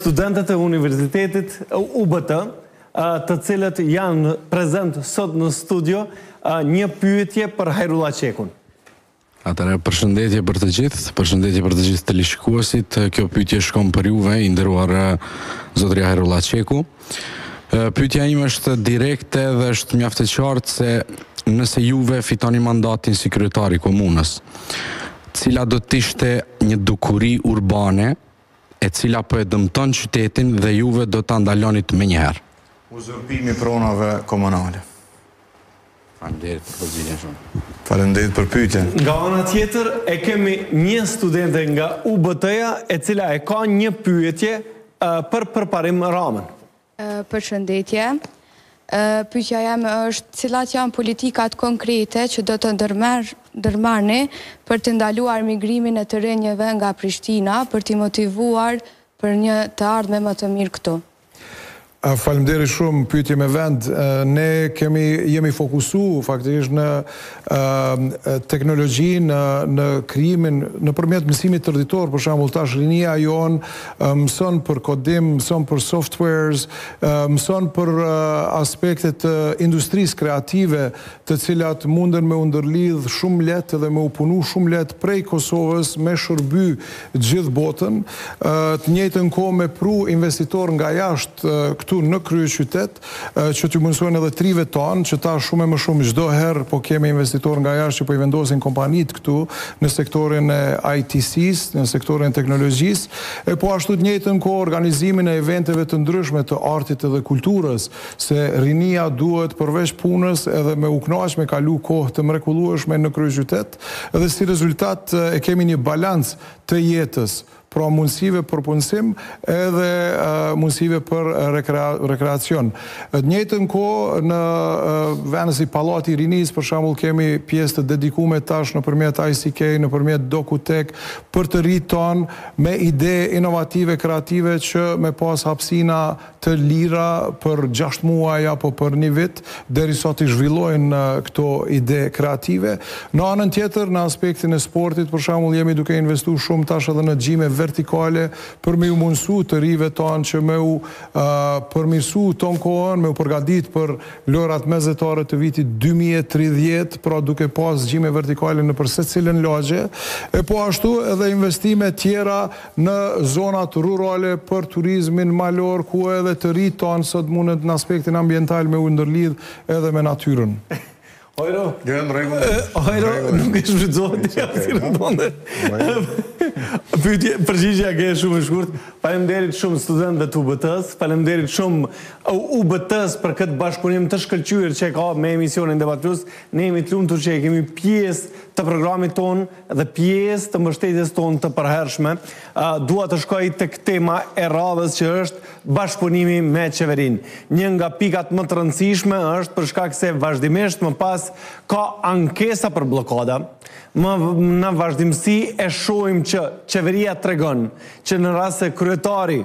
studentët e Universitetit UBT, të cilët janë prezent sot në studio, një pyetje për Hajrulla Çekun. Atëherë, përshëndetje për të gjithë, përshëndetje për të gjithë teleshikuesit. Kjo pyetje shkon për juve, i nderuar zotëri Hajrulla Çeku. Pyetja ime është direkte dhe është mjaft e qartë se nëse juve fitoni mandatin si kryetar i komunës, cila do të ishte një dukuri urbane e cila po e dëmton qytetin dhe juve do ta ndalonit menjëherë? Uzurpimi i pronave komunale. Faleminderit për përgjigjen shumë. Faleminderit për pyetjen. Nga ana tjetër e kemi një studente nga UBT-ja e cila e ka një pyetje për Përparim Ramën. Përshëndetje. Pyetja jeme është cilat janë politikat konkrete që do të ndërmerrni për të ndaluar migrimin e të rinjve nga Prishtina, për t'i motivuar për një të ardhme më të mirë këtu? Faleminderit shumë, pyetje me vend. Ne kemi jemi fokusu faktikisht në teknologji, në në krijimin nëpërmjet mësimit tërëditor, për shembull tash rinia jonë mëson për kodim, mëson për softwares, mëson për aspekte të industrisë kreative, të cilat munden me u ndërlidh shumë lehtë dhe me u punu shumë lehtë prej Kosovës me shërby gjithë botën, të njëjtën kohë me pru investitorë nga jashtë këtu në kryeqytet, që t'ju mundësojnë edhe të rinjve tanë, që tash shumë e më shumë çdo herë po kemi investitorë nga jashtë që po i vendosin kompanitë këtu në sektorin e ITC-së, në sektorin e teknologjisë, e po ashtu të njëjtën kohë organizimin e eventeve të ndryshme të artit edhe kulturës, se rinia duhet përveç punës edhe me u knaq me kalu kohë të mrekullueshme në kryeqytet dhe si rezultat e kemi një balanc të jetës, pra mundësive për punësim edhe mundësive për rekreacion. Të njëjtën kohë në vende si Pallati i Rinisë për shembull kemi pjesë të dedikume tash nëpërmjet ICK, nëpërmjet DokuTech për të rinjtë tanë me ide inovative, kreative që me pas hapësina të lira për gjashtë muaj apo për një vit, derisa t'i zhvillojnë këto ide kreative. Në anën tjetër, në aspektin e sportit, për shembull, jemi duke investu shumë tash edhe në gjime vertikale për me ju mundësu të rinjve tanë që me u përmirësu tonë kohën, me u përgatit për Lojërat Mesdhetare të vitit 2030, pra duke pas gjime vertikale nëpër secilën lagje, e po ashtu edhe investime tjera në zonat rurale për turizmin malor ku edhe të rinjtë tanë sot mundet në aspektin ambiental me u ndërlidh edhe me natyrën. Hajro, Jo, në rregull. Hajro, nuk e shfrytëzove ti hapësirën tënde. Pyetje, përgjigja ke shumë e shkurt. Faleminderit shumë studentëve të UBT-s, faleminderit shumë UBT-s për këtë bashkëpunim të shkëlqyer që e ka me emisionin Debat Plus. Ne jemi të lumtur që e kemi pjesë të programit tonë dhe pjesë të mbështetjes tonë të përhershme. Dua të shkoj tek tema e radhës që është bashkëpunimi me qeverinë. Një nga pikat më të rëndësishme është për shkak se vazhdimisht më pas ka ankesa për bllokada. Më në vazhdimësi e shohim që qeveria tregon që në rast se kryetari,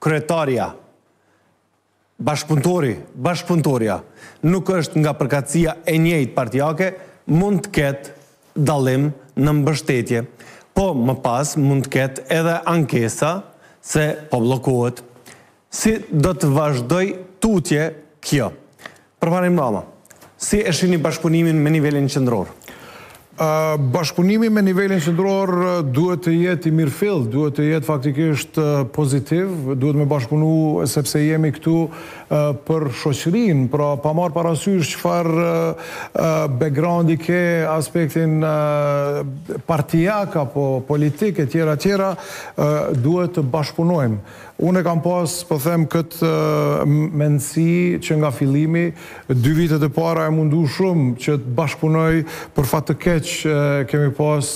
kryetarja, Bashkëpunëtori, bashkëpunëtorja, nuk është nga përkatësia e njëjtë partiake, mund të ketë dallim në mbështetje. Po më pas mund të ketë edhe ankesa se po bllokohet. Si do të vazhdojë tutje kjo? Përparim Rama, si e shihni bashkëpunimin me nivelin qendror? Bashkëpunimi me nivelin qendror duhet të jetë i mirëfilltë, duhet të jetë faktikisht pozitiv, duhet me bashkëpunu sepse jemi këtu për shoqërinë, pra pa marrë parasysh çfarë backgroundi ke, aspektin partiak apo politik e tjera tjera, duhet të bashkëpunojmë. Unë e kam pas, po them, këtë mendësi që nga fillimi, dy vitet e para jam mundu shumë që të bashkëpunoj, për fat të keq kemi pas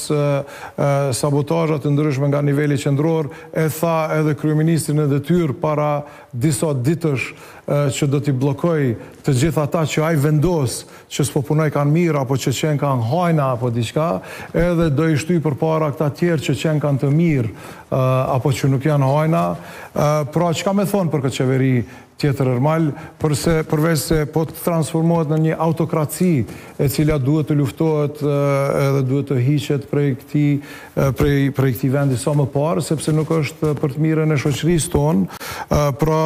sabotazha të ndryshme nga niveli qendror, e tha edhe kryeministri në detyrë para disa ditësh që do t'i bllokojë të gjithë ata që ai vendos që s'po punojkan mirë apo që qenkan hajna apo diçka, edhe do i shtyj përpara këta tjerë që qenkan të mirë apo që nuk janë hajna. Pra çka me thonë për këtë qeveri? tjetër Ermal, përse përveç se po të transformohet në një autokraci e cila duhet të luftohet edhe duhet të hiqet prej këtij prej prej këtij vendi sa më parë, sepse nuk është për të mirën e shoqërisë tonë. Pra.